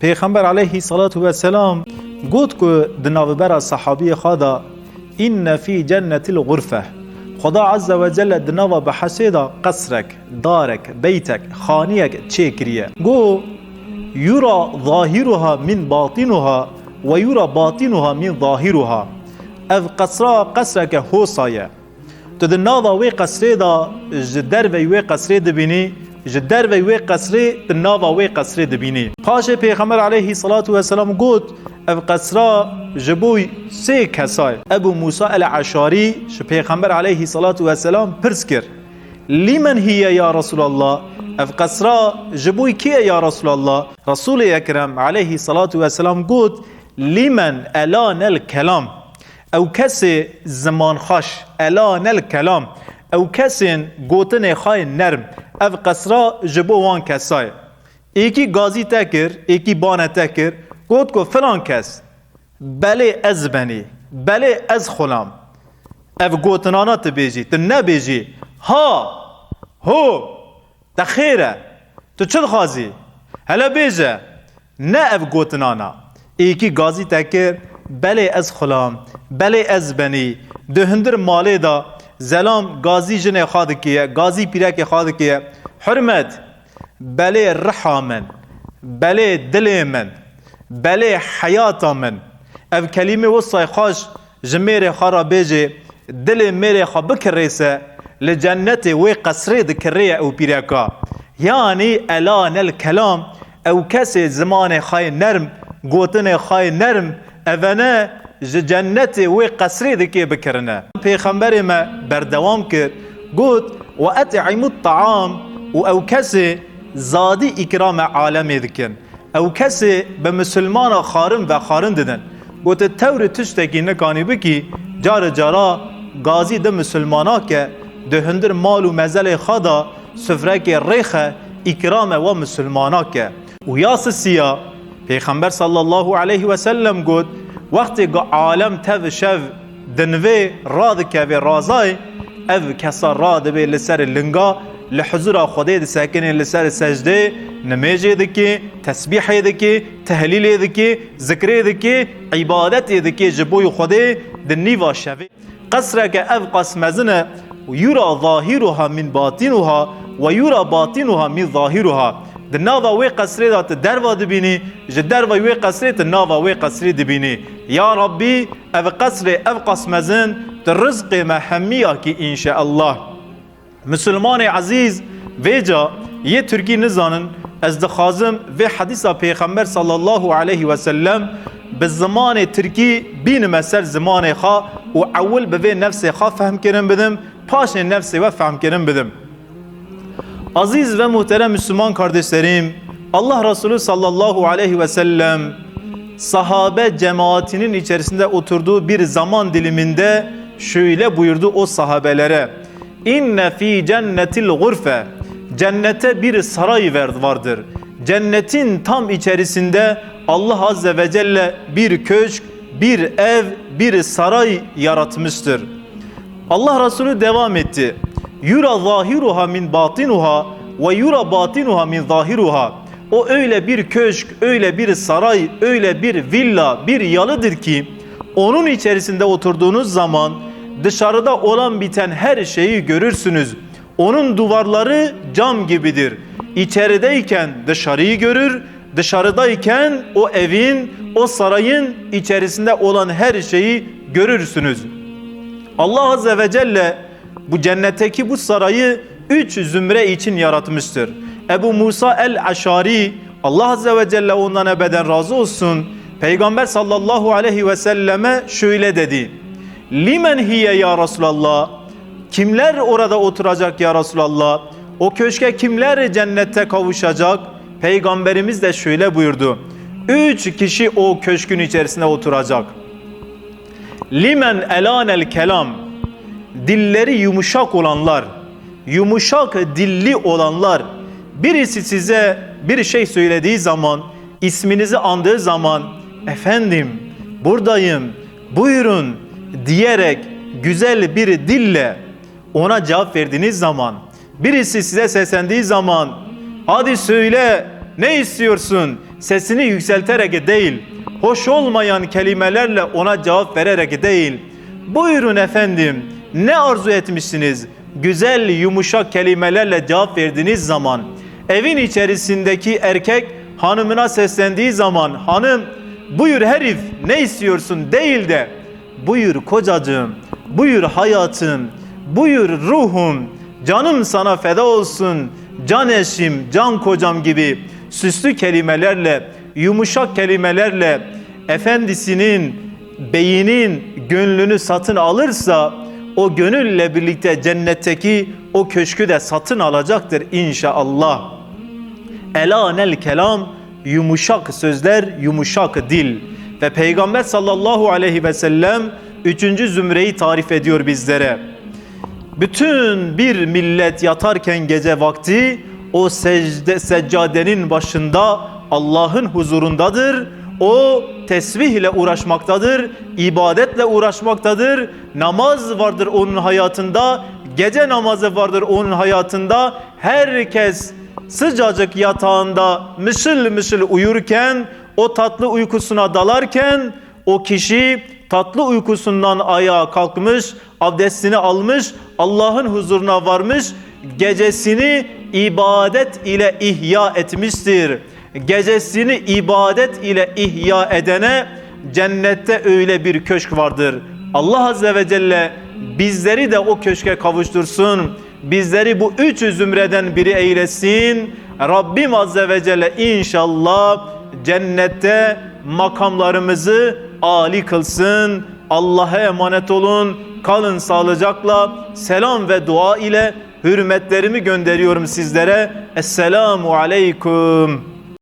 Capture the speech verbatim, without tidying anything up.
Pêxember aleyhî salatu ve selam got ku di navbera sahabiyê xwe de, "Înne fî cennetil xurfe." Xweda Azze ve Celle di nava behesê de qesrek, darek, beytek, xaniyek çêkiriye. Got, "Yura zahiruha min batinuha ve yura batinuha min zahiruha." Ev qesra qesreke hosa ye. Tu di nava wê qesrê de ji dervey wê qesrê dibînî, ji dervey wê qesrê di nava wê qesrê dibînî. Paşê Pêxember aleyhî salatu vesselam got, ev qesra ji bo sê kesa ye. Ebû Musa el-Eşarî ji Pêxember aleyhî salatu vesselam pirs kir, "Lîmen hiye ya Resulallah? Ev qesra ji bo kî ye ya Resulallah?" Resulê Ekrem aleyhî salatu vesselam got, "Lîmen elanel kelam." Ew kesê zimanxweş, elanel kelam, ew kesên gotinê xwe yê nerm, ev qesra ji bo wan kesa ye. Êkî gazî te kir, êkî bane te kir, got ku filan kes, "Belê ez benî, belê ez xulam." Ev gotinana tu bêjî, tu nebêjî, "Ha, ho, te xêr e, tu çi dixwazî? Hele bêje." Ne ev gotinana. Êkî gazî te kir, "Belê ez xulam, belê ez benî." Di hundir malê de zelam gazî jinê xwe dikiye, gazî pîrekê xwe dikiye. "Hurmet, belê riha min, belê dilê min, belê heyata min." Ev kelîmê wisa xweş ji mêrê xwe re bêjê, dilê mêrê xwe bikirêse, li cennetê wê qesrê dikirêye ew pîreka. Yanî elanel kelam, ew kesê zimanê xwe yê nerm, gotinê xwe yê nerm, evene ji cennetê wê qesrê dikê bikirine. Pêxemberê me berdewam kir, got, "Ve et'imut ta'am", û ew kesê zadî îkrame alemê dikin. Ew kesê bi misilmana xwarin vexwarin didin. Gote, tewrê tiştekî nikanî bikî, carê cara gazî di misilmana ke, di hundir mal û mezelê xwe de sifrekê rêxe, îkrame we misilmana ke. Û ya sisiya, Pêxember sallallahu aleyhi ve sellem got, wextê ku alem tev şev di nivê radikeve razayê, ev kesa radibê li ser linga, li huzura Xwedê disekinê, li ser secdê nimêjê dikê, tesbîhê dikê, tehlîlê dikê, zikrê dikê, îbadetê dikê ji bo Xwedê di nîva şevê. Qesreke ev qas mezin e, yura zahiruha min batinuha ve yura batinuha min zahiruha. Di nava wê qesrê de tu derva dibînî, ji derva wê qesrê tu nava wê qesrê dibînî. Ya Rabbî, ev qesrê ev qas mezin, tu rizqê me hemiya kî înşeallah. Misilmanê ezîz, vêca yê Tirkî nizanin, ez dixwazim vê hedîsa Pêxember sallallahu aleyhi ve sellem bi zimanê Tirkî bînime ser zimanê xwe û ewil bi vê nefsê xwe fehmkirin bidim, paşê nefsê we fehmkirin bidim. Aziz ve muhterem Müslüman kardeşlerim, Allah Resulü sallallahu aleyhi ve sellem sahabe cemaatinin içerisinde oturduğu bir zaman diliminde şöyle buyurdu o sahabelere: "İnne fi cennetil gurfe." Cennete bir saray ver-, vardır. Cennetin tam içerisinde Allah Azze ve Celle bir köşk, bir ev, bir saray yaratmıştır. Allah Resulü devam etti. "Yura zahiruha min batinuha ve yura batinuha min zahiruha." O öyle bir köşk, öyle bir saray, öyle bir villa, bir yalıdır ki onun içerisinde oturduğunuz zaman dışarıda olan biten her şeyi görürsünüz. Onun duvarları cam gibidir. İçerideyken dışarıyı görür, dışarıdayken o evin, o sarayın içerisinde olan her şeyi görürsünüz. Allah Azze ve Celle bu cennetteki bu sarayı üç zümre için yaratmıştır. Ebu Musa el-Eşari, Allah Azze ve Celle ondan ebeden razı olsun, Peygamber sallallahu aleyhi ve selleme şöyle dedi: "Limen hiye ya Resulallah?" Kimler orada oturacak ya Resulallah? O köşke kimler cennette kavuşacak? Peygamberimiz de şöyle buyurdu: "Üç kişi o köşkün içerisinde oturacak." "Limen elanel kelam." Dilleri yumuşak olanlar, yumuşak dilli olanlar. Birisi size bir şey söylediği zaman, isminizi andığı zaman, "Efendim, buradayım, buyurun." diyerek güzel bir dille ona cevap verdiğiniz zaman, birisi size seslendiği zaman, "Hadi söyle, ne istiyorsun? Sesini yükselterek değil, hoş olmayan kelimelerle ona cevap vererek değil. "Buyurun efendim, ne arzu etmişsiniz?" Güzel, yumuşak kelimelerle cevap verdiğiniz zaman, evin içerisindeki erkek hanımına seslendiği zaman, "Hanım, buyur herif, ne istiyorsun?" değil de, "Buyur kocacığım, buyur hayatım, buyur ruhum, canım sana feda olsun, can eşim, can kocam" gibi süslü kelimelerle, yumuşak kelimelerle efendisinin beynin, gönlünü satın alırsa, o gönülle birlikte cennetteki o köşkü de satın alacaktır inşallah. Elanel kelam, yumuşak sözler, yumuşak dil. Ve Peygamber sallallahu aleyhi ve sellem üçüncü zümreyi tarif ediyor bizlere. Bütün bir millet yatarken gece vakti o secde, seccadenin başında Allah'ın huzurundadır. O tesbih ile uğraşmaktadır, ibadetle uğraşmaktadır. Namaz vardır onun hayatında, gece namazı vardır onun hayatında. Herkes sıcacık yatağında mışıl mışıl uyurken, o tatlı uykusuna dalarken, o kişi tatlı uykusundan ayağa kalkmış, abdestini almış, Allah'ın huzuruna varmış, gecesini ibadet ile ihya etmiştir. Gecesini ibadet ile ihya edene cennette öyle bir köşk vardır. Allah Azze ve Celle bizleri de o köşke kavuştursun. Bizleri bu üç zümreden biri eylesin. Rabbim Azze ve Celle inşallah cennette makamlarımızı âli kılsın. Allah'a emanet olun. Kalın sağlıcakla. Selam ve dua ile hürmetlerimi gönderiyorum sizlere. Esselamu aleyküm.